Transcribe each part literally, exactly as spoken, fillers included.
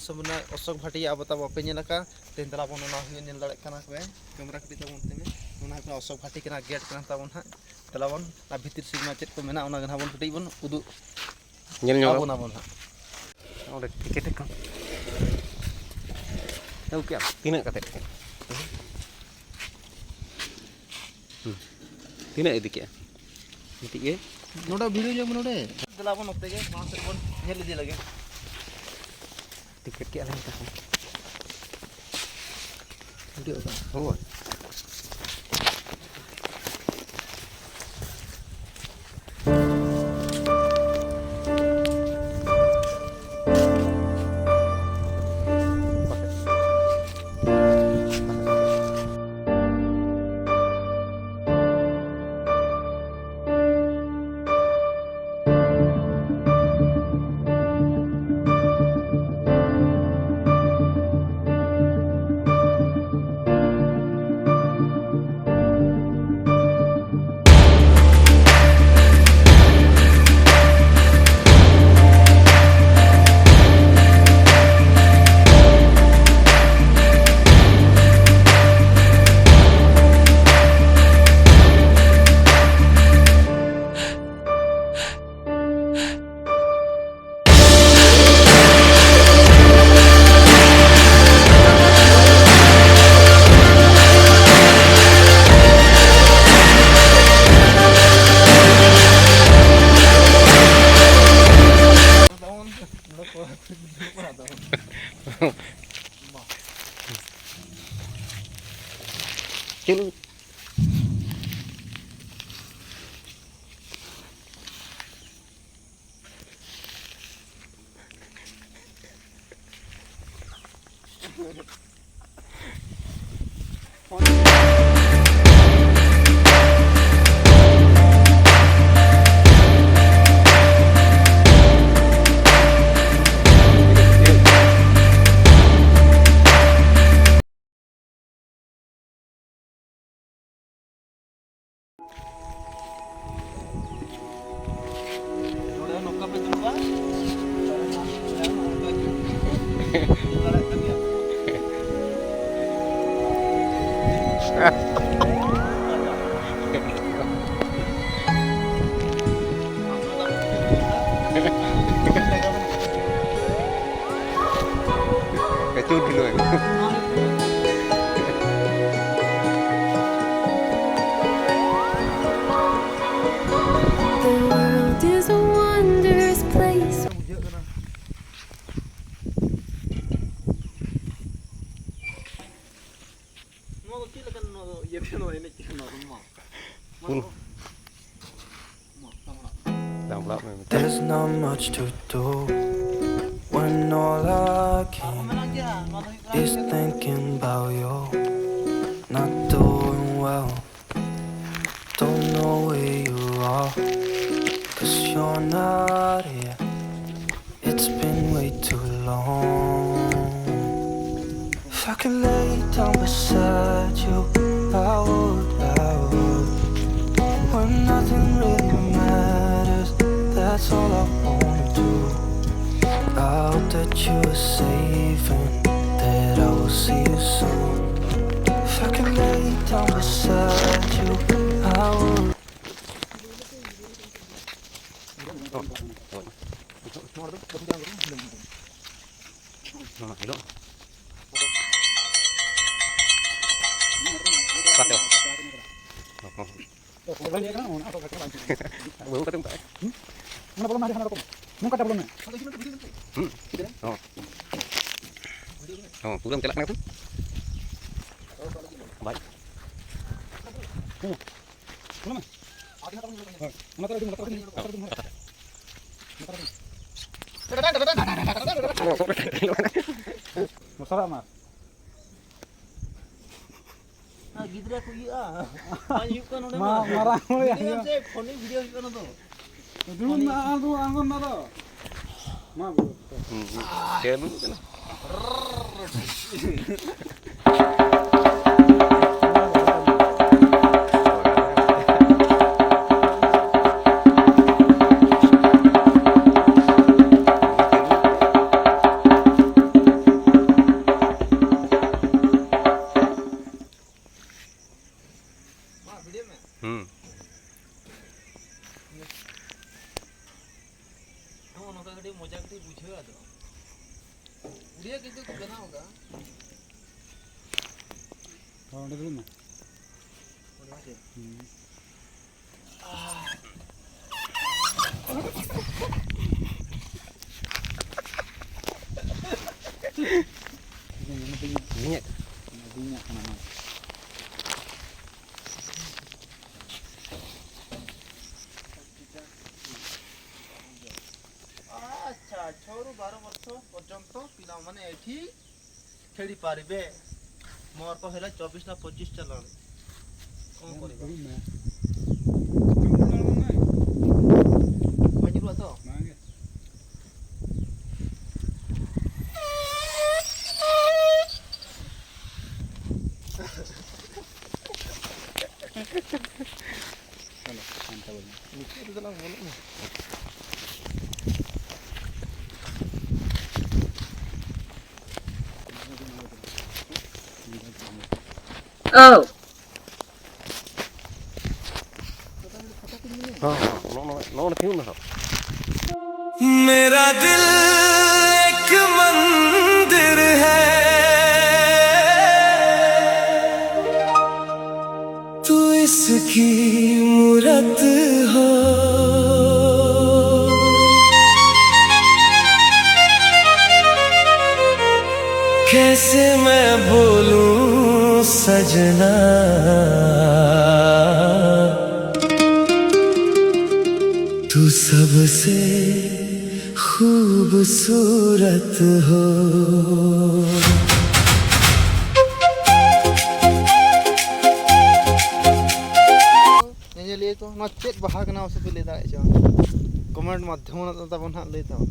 ᱥᱚᱢᱚᱭ ᱚᱥᱳᱠ ᱵᱷᱟᱴᱤᱭᱟ ᱟᱵᱚ ᱛᱟᱵᱚ ᱵᱟᱯᱮ ᱧᱮᱞ ᱟᱠᱟᱫ᱾ ᱛᱮᱦᱮᱧ ᱫᱮᱞᱟ ᱵᱚᱱ ᱚᱱᱟ ᱦᱩᱭᱩᱜ ᱧᱮᱞ ᱫᱟᱲᱮᱭᱟᱜ ᱠᱟᱱᱟ ᱯᱮ, ᱠᱮᱢᱮᱨᱟ ᱠᱟᱹᱴᱤᱡ ᱛᱟᱵᱚᱱ ᱛᱮ᱾ ᱚᱱᱟ ᱦᱩᱭᱩᱜ ᱠᱟᱱᱟ ᱚᱥᱳᱠ ᱵᱷᱟᱴᱤ ᱠᱟᱱᱟ, ᱜᱮᱴ ᱠᱟᱱ ᱛᱟᱵᱚᱱ ᱦᱟᱸᱜ᱾ ᱫᱮᱞᱟ ᱵᱚᱱ ᱚᱱᱟ ᱵᱷᱤᱛᱤᱨ ᱥᱮᱫ ᱢᱟ ᱪᱮᱫ ᱠᱚ ᱢᱮᱱᱟᱜᱼᱟ, ᱚᱱᱟ ᱜᱮ ᱱᱟᱦᱟᱜ ᱵᱚᱱ ᱠᱟᱹᱴᱤᱡ ᱵᱚᱱ ᱩᱫᱩᱜ ᱧᱮᱞ ᱧᱚᱜ ᱟᱵᱚᱱ ᱟᱵᱚᱱ ᱦᱟᱸᱜ᱾ ᱚᱸᱰᱮ ᱴᱤᱠᱤᱴ ᱠᱚ ᱟᱹᱜᱩ ᱠᱮᱜᱼᱟ᱾ ᱛᱤᱱᱟᱹᱜ ᱠᱟᱛᱮ ᱴᱤᱠᱤᱴ? ᱦᱩᱸ᱾ ᱛᱤᱱᱟᱹᱜ ᱤᱫᱤ ᱠᱮᱜᱼᱟ? ᱢᱤᱫᱴᱤᱡ ᱜᱮ? ᱱᱚᱰᱮ ᱵᱷᱤᱲ ᱧᱚᱜ ᱢᱮ ᱱᱚᱰᱮ᱾ ᱫᱮᱞᱟ ᱵᱚᱱ ᱱᱚᱛᱮ ᱜᱮ, ᱢᱟᱲᱟᱝ ᱥᱮᱫ ᱵᱚᱱ ᱧᱮᱞ ᱤᱫᱤ ᱞᱮᱜᱮ᱾ ᱴᱤᱠᱤᱴ ᱠᱮᱜᱼᱟ ᱞᱮ ᱱᱤᱛᱚᱜ᱾ ᱵᱷᱤᱰᱤᱭᱳ ᱫᱚ᱾ ᱦᱳᱭ᱾ ᱱᱚᱰᱮ ᱦᱚᱸ ᱱᱚᱝᱠᱟ ᱯᱮ ᱫᱩᱲᱩᱵᱼᱟ᱾ ᱠᱟᱹᱪᱩ ᱰᱷᱤᱞᱣᱟᱹ᱾ The world is a wondrous place. ᱱᱚᱣᱟ ᱫᱚ ᱪᱮᱫ ᱞᱮᱠᱟᱱ, ᱱᱚᱣᱟ ᱫᱚ ᱤᱭᱟᱹ ᱛᱮ ᱱᱚᱣᱟ ᱮᱱᱮᱡ ᱠᱟᱱᱟ, ᱱᱚᱣᱟ ᱫᱚ ᱢᱟ᱾ ᱯᱩᱱ᱾ ᱫᱟᱢᱲᱟᱜ ᱢᱮ ᱢᱮᱛᱟᱭ᱾ There's not much to do when all I can is thinking about you. Not doing well, don't know where you are, cause you're not here. It's been way too long. If I could lay down beside you, I would, I would. When nothing really matters, that's all I wanna do. I hope that you are safe and that I will see you soon. If I could lay down beside you, I would. ᱵᱟᱹᱦᱩ ᱠᱟᱛᱮ ᱢᱮᱛᱟᱭ᱾ ᱚᱱᱟ ᱵᱚᱞᱚᱱ ᱢᱟ ᱦᱟᱱᱟ ᱨᱚᱠᱚᱢ᱾ ᱱᱚᱝᱠᱟ ᱛᱮ ᱵᱚᱞᱚᱱ ᱢᱮ᱾ ᱦᱩᱸ᱾ ᱦᱚᱸ᱾ ᱦᱚᱸ, ᱯᱩᱨᱟᱹᱢ ᱪᱟᱞᱟᱜ ᱠᱟᱱᱟ ᱛᱚ᱾ ᱵᱟᱭ᱾ ᱦᱮᱸ᱾ ᱵᱚᱞᱚᱱ ᱢᱮ᱾ ᱦᱳᱭ᱾ ᱚᱱᱟ ᱠᱚᱨᱮ ᱟᱹᱰᱤ ᱢᱚᱴᱟ ᱠᱟᱛᱮ, ᱞᱟᱛᱟᱨ ᱨᱮ ᱟᱹᱰᱤ ᱢᱚᱴᱟ᱾ ᱞᱟᱛᱟᱨ ᱨᱮ᱾ ᱢᱚᱥᱟᱨᱟ ᱢᱟ᱾ ᱟᱨ ᱜᱤᱫᱽᱨᱟᱹ ᱠᱚ ᱤᱭᱟᱹᱜᱼᱟ᱾ ᱵᱟᱝ ᱦᱩᱭᱩᱜ ᱠᱟᱱᱟ ᱱᱚᱰᱮ ᱢᱟ, ᱢᱟ᱾ ᱢᱟᱨᱟᱝ ᱦᱚᱲ ᱵᱷᱤᱰᱤᱭᱳ ᱦᱩᱭᱩᱜᱼᱟ᱾ ᱥᱮ ᱯᱷᱳᱱ ᱨᱮ ᱵᱷᱤᱰᱤᱭᱳ ᱦᱩᱭᱩᱜ ᱠᱟᱱᱟ ᱛᱚ᱾ ᱫᱩᱲᱩᱵ ᱢᱮ, ᱟᱬᱜᱚ, ᱟᱬᱜᱚᱱ ᱢᱮ ᱟᱫᱚ᱾ ᱢᱟ ᱵᱚᱞᱚ᱾ ᱦᱩᱸ, ᱦᱩᱸ᱾ ᱪᱮᱫ ᱮᱢ ᱢᱮᱱ ᱠᱟᱱᱟ? ᱱᱤᱭᱟᱹ ᱠᱤᱱᱛᱩ ᱵᱮᱱᱟᱣ ᱫᱟ᱾ ᱦᱚᱸ, ᱚᱸᱰᱮ ᱫᱩᱲᱩᱵ ᱢᱮ᱾ ᱚᱸᱰᱮ ᱦᱮᱸ ᱥᱮ? ᱦᱩᱸ᱾ ᱤᱧᱟᱹᱜ ᱵᱤᱧᱟᱜ ᱠᱟᱱᱟ ᱱᱚᱣᱟ᱾ ଆଚ୍ଛା, ଛଅରୁ ବାର ବର୍ଷ ପର୍ଯ୍ୟନ୍ତ ପିଲାମାନେ ଏଠି ଖେଳି ପାରିବେ। ମୋର ତ ହେଲା ଚବିଶ ନା ପଚିଶ ଚାଲାଣ। କ'ଣ କରିବା? ଦୁଡ଼ୁମ୍ ନା। ଦୁଡ଼ୁମ୍ ନା, ନାଇଁ। ବାଜିରୁ ଆସ। ନାଇଁ। ᱪᱚᱞᱚ, ᱦᱟᱱᱛᱮ ᱵᱚᱱ᱾ ᱱᱤᱛᱚᱜ ᱨᱮᱫᱚ ᱞᱟᱝ ᱵᱚᱞᱚᱜ ᱢᱟ᱾ ᱚ᱾ ᱦᱚᱸ, ᱦᱚᱸ, ᱱᱚᱜᱼᱚ ᱱᱚᱰᱮ, ᱱᱚᱜᱼᱚ ᱱᱚᱰᱮ ᱛᱤᱸᱜᱩᱱ ᱢᱮ ᱦᱟᱸᱜ᱾ मेरा दिल एक मंदिर है, तू इसकी मूरत हो। कैसे मैं बोलूं सजना, तू सबसे खूबसूरत हो। ᱧᱮᱧᱮᱞᱤᱭᱟᱹ ᱠᱚ, ᱱᱚᱣᱟ ᱪᱮᱫ ᱵᱟᱦᱟ ᱠᱟᱱᱟ ᱢᱟᱥᱮ ᱯᱮ ᱞᱟᱹᱭ ᱫᱟᱲᱮᱭᱟᱜ ᱪᱚ? ᱠᱚᱢᱮᱱᱴ ᱢᱟᱫᱽᱫᱷᱚᱢ ᱛᱟᱵᱚᱱ ᱦᱟᱸᱜ ᱞᱟᱹᱭ ᱛᱟᱵᱚᱱ᱾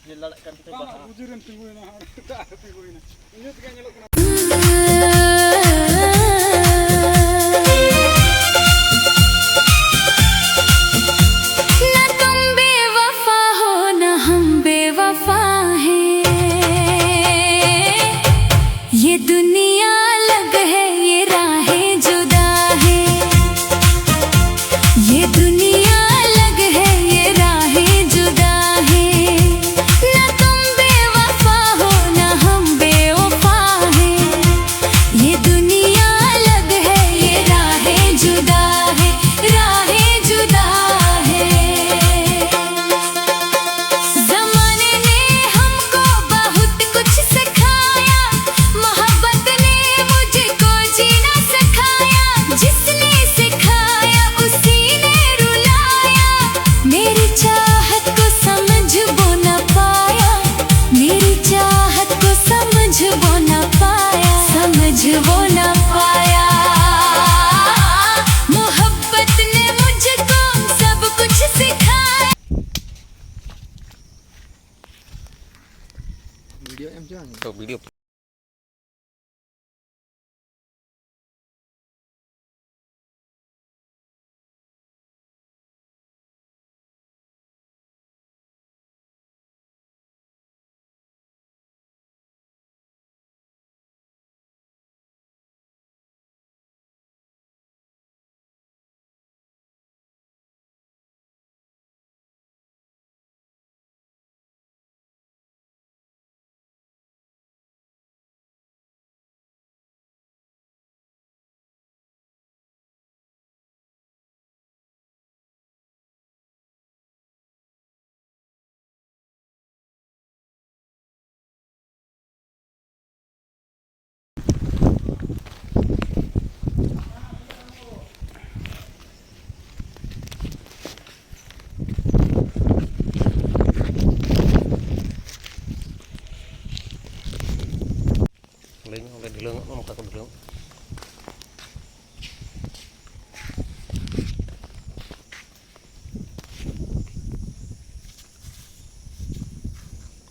ᱡᱮ ᱞᱟᱲᱟᱜ ᱠᱟᱱ ᱛᱟᱯᱮ ᱵᱟᱝ, ᱵᱟᱦᱟ᱾ ᱵᱩᱡᱩᱨᱮᱢ ᱛᱤᱸᱜᱩᱭᱮᱱᱟ, ᱦᱟᱸᱰᱮ ᱮᱴᱟᱜ ᱨᱮ ᱛᱤᱸᱜᱩᱭᱮᱱᱟ᱾ ᱤᱧ ᱦᱚᱸ ᱪᱤᱠᱟᱹᱧ ᱧᱮᱞᱚᱜ ᱠᱟᱱᱟ? ᱵᱷᱤᱰᱤᱭᱳ ᱮᱢ ᱪᱚ ᱟᱹᱧ᱾ ᱛᱚ ᱵᱷᱤᱰᱤᱭᱳ᱾ ᱞᱟᱹᱭ ᱢᱮ, ᱚᱸᱰᱮ ᱰᱷᱤᱞᱟᱹᱣ ᱧᱚᱜ ᱢᱮ, ᱱᱚᱝᱠᱟ ᱠᱚ ᱰᱷᱤᱞᱟᱹᱣ᱾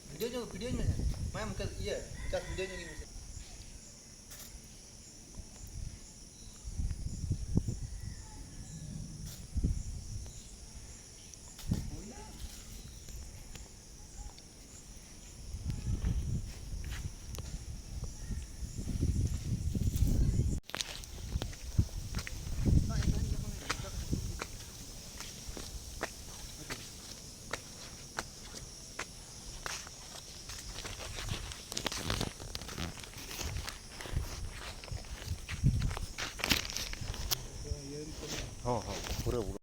ᱵᱷᱤᱰᱤᱭᱳ ᱧᱚᱜ, ᱵᱷᱤᱰᱤᱭᱳ ᱧᱚᱜ ᱢᱮ᱾ ᱢᱟ ᱢᱩᱠᱮᱥ, ᱤᱭᱟᱹ, ᱢᱩᱠᱮᱥ, ᱵᱷᱤᱰᱤᱭᱳ ᱧᱚᱜ ᱢᱮᱥᱮ᱾ ᱦᱚᱸ, ᱦᱚᱸ, ᱯᱩᱨᱟᱹ, ᱯᱩᱨᱟᱹ᱾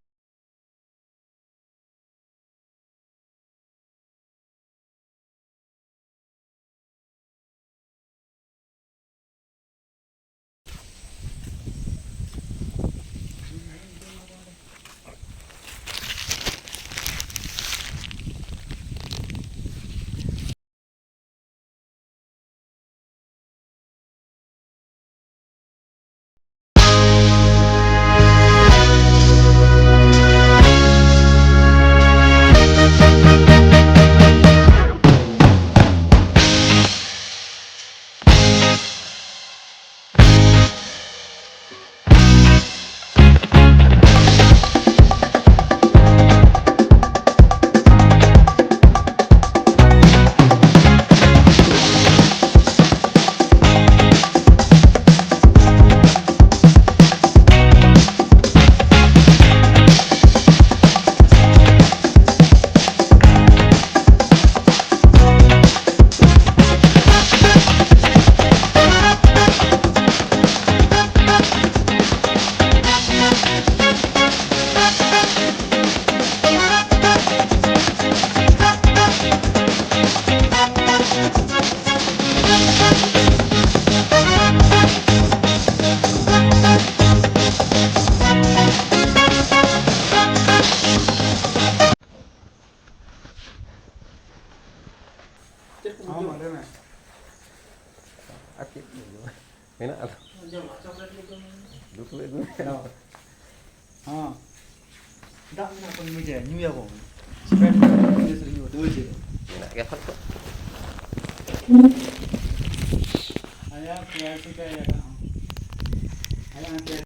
ᱢᱮᱱᱟᱜᱼᱟ᱾ ᱫᱩᱠ ᱞᱮᱫ ᱢᱮ᱾ ᱦᱮᱸ᱾ ᱫᱟᱜ ᱢᱮᱱᱟᱜ ᱠᱚ ᱧᱩᱭᱟ, ᱧᱩᱭᱟᱵᱚᱱ᱾ ᱥᱤᱜᱟᱨᱮᱴ ᱧᱩ, ᱧᱩ᱾ ᱢᱮᱱᱟᱜ ᱜᱮᱭᱟ ᱯᱷᱟᱞᱛᱩ᱾ ᱟᱭᱟᱜ ᱯᱮᱭᱟ ᱥᱤᱠᱟᱭᱟ ᱠᱟᱱᱟ᱾ ᱟᱭᱟᱜ ᱯᱮᱭᱟ